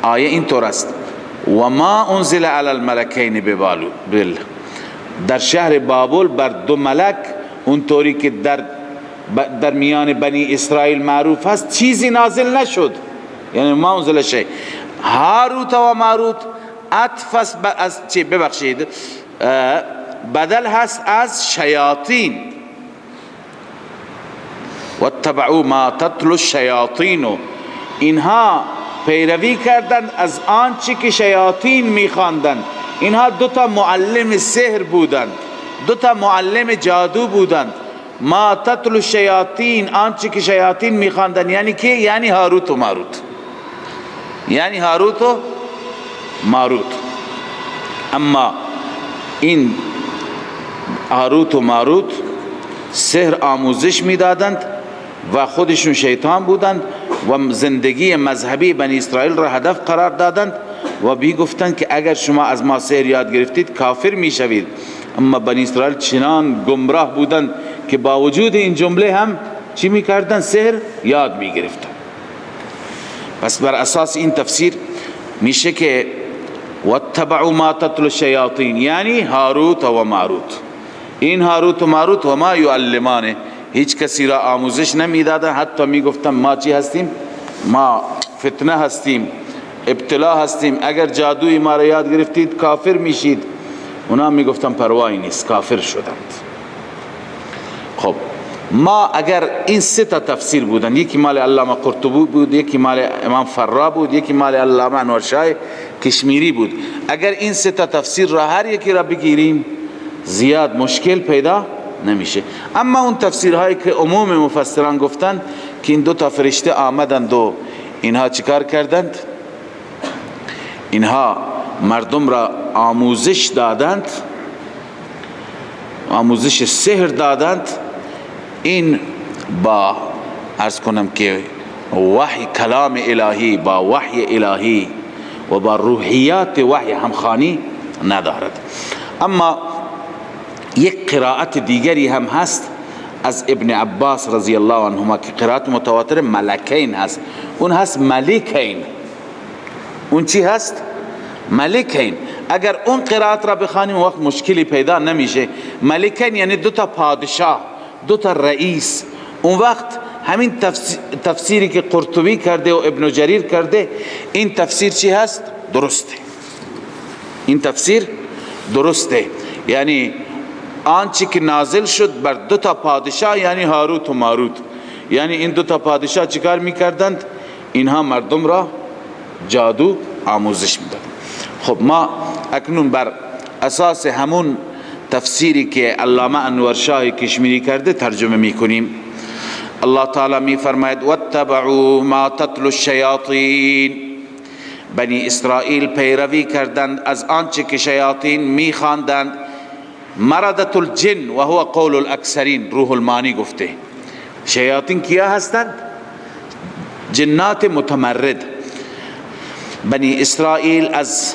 آیه اینطور است: و ما انزل علی الملکین ببابل، در شهر بابل بر دو ملک اونطوری که در میان بنی اسرائیل معروف هست چیزی نازل نشد، یعنی ما انزل شیء. هاروت و ماروت عطف است از چی؟ ببخشید، بدل هست از شیاطین. واتبعوا ما تتلو الشیاطین، اینها پیروی کردند از آنچه که شیاطین میخواندند. اینها دو تا معلم سحر بودند، دو تا معلم جادو بودند. ما تتلو الشیاطین، آنچه که شیاطین میخواندند، یعنی که یعنی هاروت و ماروت، یعنی هاروت و ماروت. اما این هاروت و ماروت سحر آموزش میدادند و خودشون شیطان بودند و زندگی مذهبی بنی اسرائیل را هدف قرار دادند و بی گفتند که اگر شما از ما سحر یاد گرفتید کافر میشوید. اما بنی اسرائیل چنان گمراه بودند که با وجود این جمله هم چی میکردند؟ سحر یاد میگرفتند. پس بر اساس این تفسیر میشه که واتبعوا ما تتلو الشیاطین، یعنی هاروت و ماروت. این هاروت و ماروت و ما یعلمانه، هیچ کسی را آموزش نمیدادن، حتی میگفتن ما چی هستیم؟ ما فتنه هستیم، ابتلا هستیم، اگر جادوی ما را یاد گرفتید کافر میشید. اونا میگفتن پروایی نیست، کافر شدند. خب ما اگر این سه تا تفسیر بودن، یکی مال علامه قرطبی بود، یکی مال امام فرا بود، یکی مال علامه انور شاه کشمیری بود، اگر این سه تا تفسیر را هر یکی را بگیریم زیاد مشکل پیدا نمیشه. اما اون تفسیرهایی که عموم مفسران گفتند که این دو تا فرشته آمدند و اینها چیکار کردند؟ اینها مردم را آموزش دادند، آموزش سحر دادند، این با عرض کنم که وحی کلام الهی، با وحی الهی و با روحیات وحی همخوانی ندارد. اما یک قرائت دیگری هم هست از ابن عباس رضی الله عنهما که قرائت متواتر ملکین هست. اون هست ملکین. اون چی هست؟ ملکین. اگر اون قرائت را بخوانیم وقت مشکلی پیدا نمیشه. ملکین یعنی دو تا پادشاه، دو تا رئیس. اون وقت همین تفسیری که قرطبی کرده و ابن جریر کرده، این تفسیر چی هست؟ درسته. این تفسیر درسته، یعنی آنچه که نازل شد بر دو تا پادشاه، یعنی هاروت و ماروت، یعنی این دو تا پادشاه چیکار میکردند؟ اینها مردم را جادو آموزش میدادند. خب ما اکنون بر اساس همون تفسیری که علامه انور شاه کشمیری کرده ترجمه میکنیم. الله تعالی میفرماید واتبعوا ما تتلو الشیاطین، بنی اسرائیل پیروی کردند از آنچه که شیاطین میخواندند. مردت الجن و هو قول الاکثرین، روح المانی گفته شیاطین کیا هستند؟ جنات متمرد. بنی اسرائیل از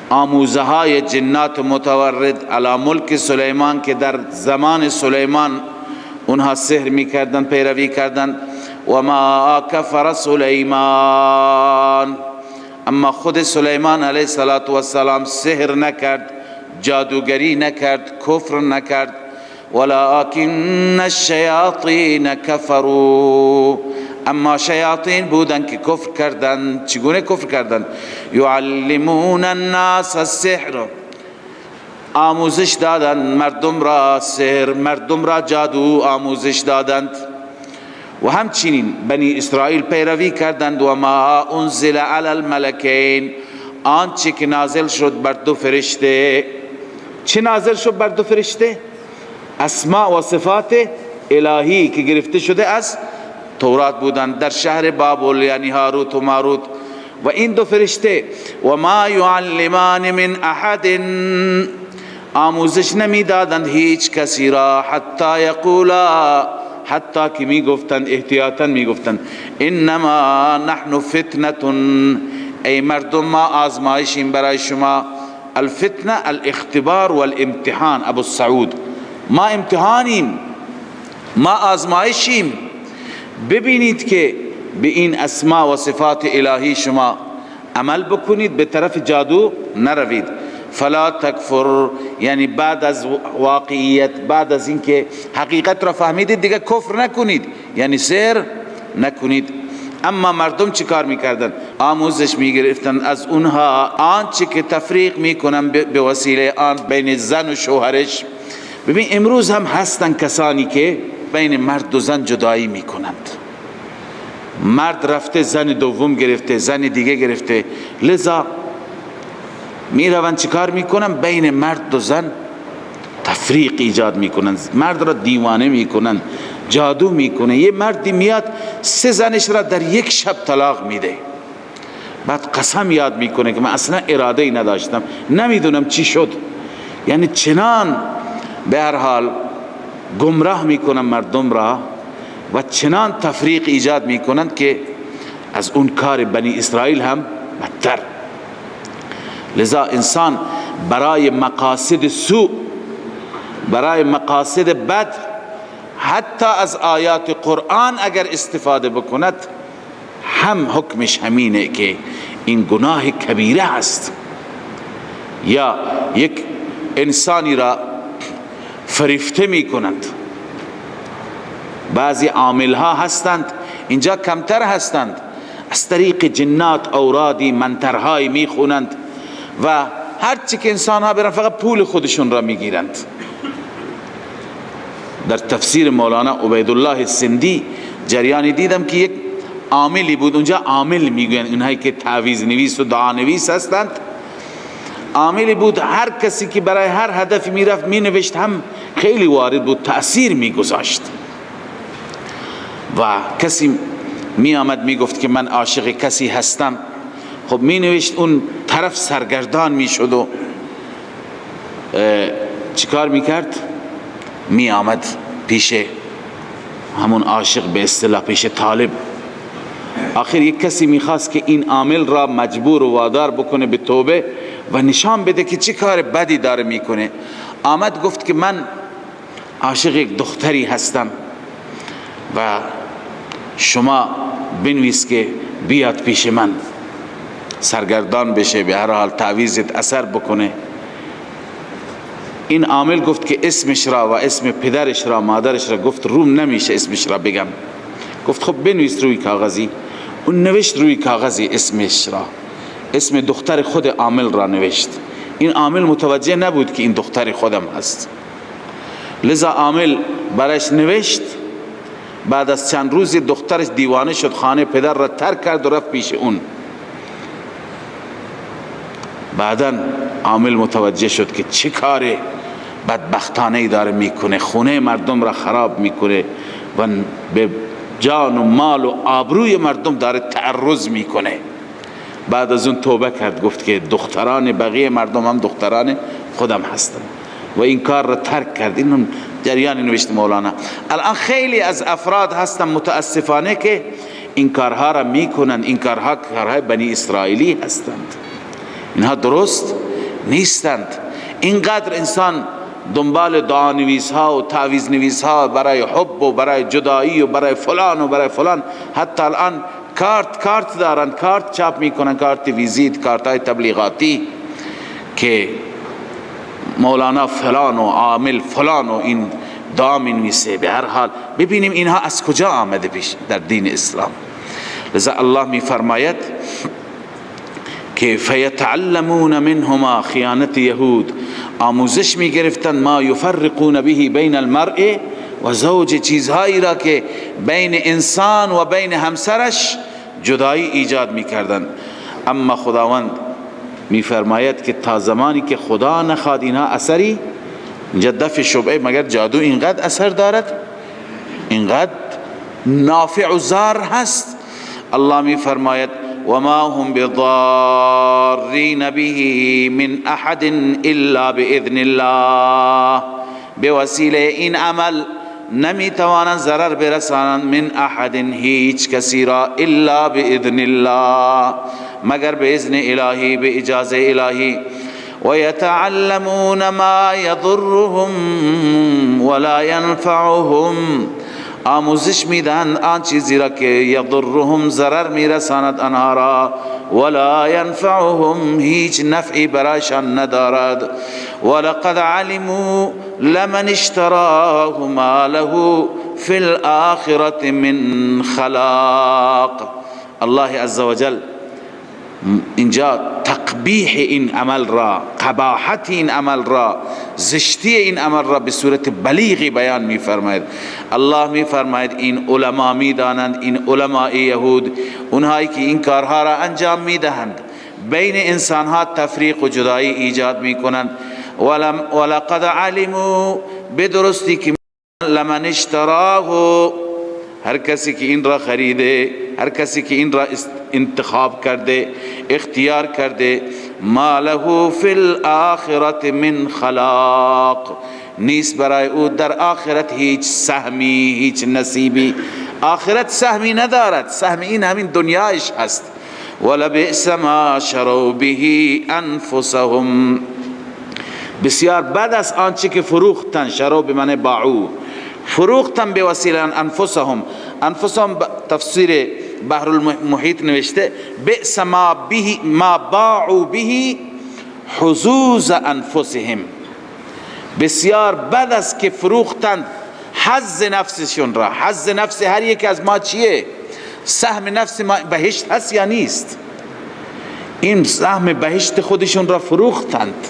آموزه های جنات متورد علی ملک سلیمان که در زمان سلیمان اونها سحر میکردن پیروی کردن. و ما کفر سلیمان، اما خود سلیمان علیه السلام سحر نکرد، جادوگری نکرد، کفر نکرد. ولكن الشیاطین کفروا، اما شیاطین بودن که کفر کردن. چگونه کفر کردن؟ یعلمون الناس السحر، آموزش دادن مردم را سحر، مردم را جادو آموزش دادند. و همچنین بنی اسرائیل پیروی کردند. و ما انزل علی الملکین، آنچه که نازل شد بر دو فرشته. چه نازل شد بر دو فرشته؟ اسماء و صفات الهی که گرفته شده از تورات بودند در شهر بابل، یعنی هاروت و ماروت. و این دو فرشته و ما یعلمان من احد، آموزش نمیدادند هیچ کسی را، حتی یقولا، حتی که می گفتند، احتیاطا می گفتند انما نحن فتنه، ای مردم ما آزمایشیم برای شما. الفتنه الاختبار والامتحان، ابو السعود، ما امتحانیم، ما آزمایشیم. ببینید که به این اسما و صفات الهی شما عمل بکنید، به طرف جادو نروید. فلا تکفر، یعنی بعد از واقعیت، بعد از اینکه حقیقت را فهمیدید دیگه کفر نکنید، یعنی سحر نکنید. اما مردم چی کار میکردن؟ آموزش میگرفتن از اونها آنچه که تفریق میکنن به وسیله آن بین زن و شوهرش. ببین امروز هم هستن کسانی که بین مرد و زن جدایی میکنند. مرد رفته زن دوم گرفته، زن دیگه گرفته، لذا میروند چیکار میکنن؟ بین مرد و زن تفریق ایجاد میکنن، مرد را دیوانه میکنن، جادو میکنه. یه مردی میاد 3 زنش را در یک شب طلاق میده، بعد قسم یاد میکنه که من اصلا اراده ای نداشتم، نمیدونم چی شد. یعنی چنان به هر حال گمراه میکنن مردم را و چنان تفریق ایجاد میکنند که از اون کار بنی اسرائیل هم بدتر. لذا انسان برای مقاصد سوء، برای مقاصد بد، حتی از آیات قرآن اگر استفاده بکند هم حکمش همینه که این گناه کبیره است. یا یک انسانی را فریفته می کنند، بعضی عاملها هستند اینجا کمتر هستند، از طریق جنات اورادی منترهای می خونند و هرچی که انسان ها برن فقط پول خودشون را می گیرند. در تفسیر مولانا عبیدالله سندی جریانی دیدم که یک عاملی بود اونجا، عامل میگوین اونهایی که تعویذ نویس و دعا نویس هستند، عاملی بود هر کسی که برای هر هدفی میرفت مینوشت، هم خیلی وارد بود، تأثیر میگذاشت. و کسی می آمد میگفت که من عاشق کسی هستم، خب می نوشت، اون طرف سرگردان میشد و چیکار میکرد؟ می آمد پیش همون عاشق، به اصطلاح پیش طالب. آخر یک کسی میخواست که این عامل را مجبور و وادار بکنه به توبه و نشان بده که چه کار بدی داره میکنه. آمد گفت که من عاشق یک دختری هستم و شما بنویس که بیاد پیش من، سرگردان بشه، به هر حال تعویذت اثر بکنه. این عامل گفت که اسمش را و اسم پدرش را مادرش را، گفت روم نمیشه اسمش را بگم. گفت خب بنویس روی کاغذی. اون نوشت روی کاغذی اسمش را، اسم دختر خود عامل را نوشت. این عامل متوجه نبود که این دختر خودم هست، لذا عامل برایش نوشت. بعد از چند روزی دخترش دیوانه شد، خانه پدر را ترک کرد و رفت پیش اون. بعدا عامل متوجه شد که چه کار بدبختانه ای داره میکنه، خونه مردم را خراب میکنه و به جان و مال و آبروی مردم داره تعرض میکنه. بعد از اون توبه کرد، گفت که دختران بقیه مردم هم دختران خودم هستن و این کار را ترک کرد. این جریان نوشت مولانا. الان خیلی از افراد هستن متاسفانه که این کارها را میکنن. این کارها کارهای بنی اسرائیلی هستند، اینها درست نیستند. اینقدر انسان دنبال دعا نویس ها و تعویذ نویس ها برای حب و برای جدایی و برای فلان و برای فلان، حتی الان کارت دارن، کارت چاپ میکنن، کارت ویزیت، کارت های تبلیغاتی که مولانا فلان و عامل فلان و این دعا می نویسه. به هر حال ببینیم اینها از کجا آمده پیش در دین اسلام. لذا الله می فرماید که فیتعلمون منهما، خیانت یهود، آموزش می گرفتن ما یفرقون به بین المرء و زوج، چیزهایی را که بین انسان و بین همسرش جدایی ایجاد می کردن. اما خداوند می فرماید که تا زمانی که خدا نخواد اینها اثری، اینجا دفع شبهه، مگر جادو اینقدر اثر دارد؟ اینقدر نافع و ضار هست؟ الله می فرماید وما هم بضارین به من احد الا باذن الله، به وسیله این عمل نمی توانند ضرر برسانند من احد، هیچ کسی را، الا باذن الله، مگر به اذن الهی، به اجازه الهی. و یتعلمون ما یضرهم ولا ینفعهم، آموزش میدهند آن چیزی را که یضرهم، ضرر میرساند آنها را، ولا ینفعهم، هیچ نفعی برایشان ندارد. ولقد علموا لمن اشتراه ما له فی الآخرة من خلاق. الله عزوجل اینجا تقبیح این عمل را، قباحت این عمل را، زشتی این عمل را به صورت بلیغی بیان می فرماید. الله می فرماید این علما می دانند، این علماء یهود، اونهایی که این کارها را انجام می دهند، بین انسانها تفریق و جدایی ایجاد می کنند. ولقد علموا، به درستی که لمن اشتراه، هر کسی که این را خریده، هر کسی که این را انتخاب کرده، اختیار کرده، ما له فی الآخرة من خلاق، نیست برای او در آخرت هیچ سهمی، هیچ نصیبی. آخرت سهمی ندارد، سهم این همین دنیایش هست. ولبئس ما شروا به انفسهم، بسیار بد است آنچه که فروختن. شروا به معنی باعو، فروختن به وسیله انفسهم. انفسهم تفسیر بحر المحیط نوشته بئس ما به ما باعوا به حظوظ انفسهم، بسیار بد است که فروختند حظ نفسشون را. حظ نفس هر یک از ما چیه؟ سهم نفس ما بهشت هست یا نیست؟ این سهم بهشت خودشون را فروختند.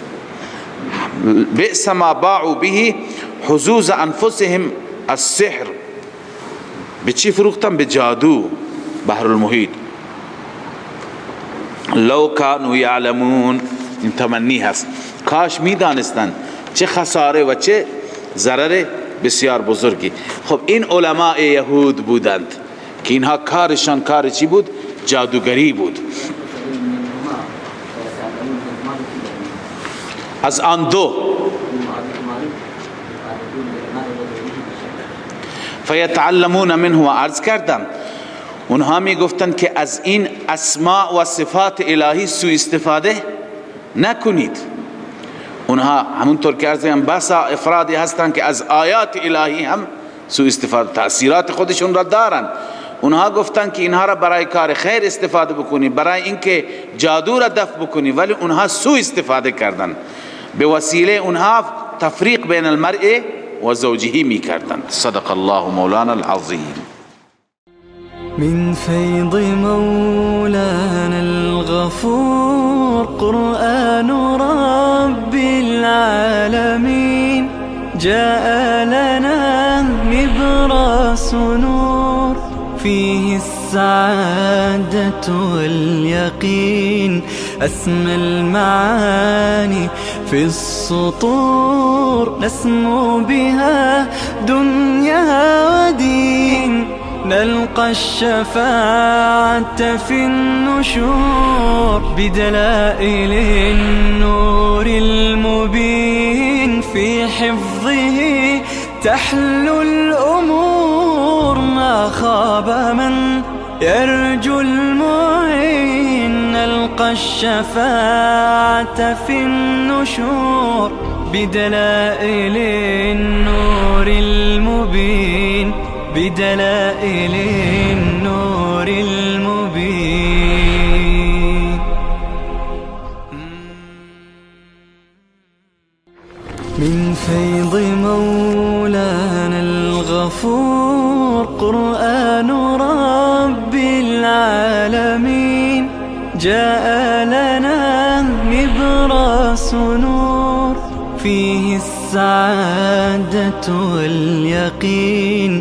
بئس ما باعوا به حظوظ انفسهم السحر، به چی فروختن؟ به جادو. بحر المحیط لو کانوا یعلمون، این تمنی هست، کاش میدانستند چه خساره و چه ضرر بسیار بزرگی. خب این علماء یهود بودند که اینها کارشان کار چی بود؟ جادوگری بود. از آن دو فیتعلمون منه، و عرض کردم اونها می گفتند که از این اسماء و صفات الهی سوء استفاده نکنید. اونها همونطور که عرض کردم بسا افرادی هستند که از آیات الهی هم سوء استفاده، تأثیرات خودشون را دارن. اونها گفتن که اینها را برای کار خیر استفاده بکنی، برای اینکه جادو را دفع بکنی، ولی اونها سوء استفاده کردن. به وسیله اونها تفریق بین المرء و زوجه می کردند. صدق الله مولانا العظیم.
من فیض مولانا الغفور قرآن رب العالمین جاء لنا نبراس نور فيه السعادة واليقين أسمى المعاني في السطور نسمو بها دنيا ودين نلقى الشفاعة في النشور بدلائل النور المبين في حفظه تحلو الأمور ما خاب من يرجو المعين نلقى الشفاعة في النشور بدلائل النور المبين بدلائل النور المبين. من فيض مولانا الغفور قرآن رب العالمين جاء لنا نبراس نور فيه السعادة واليقين.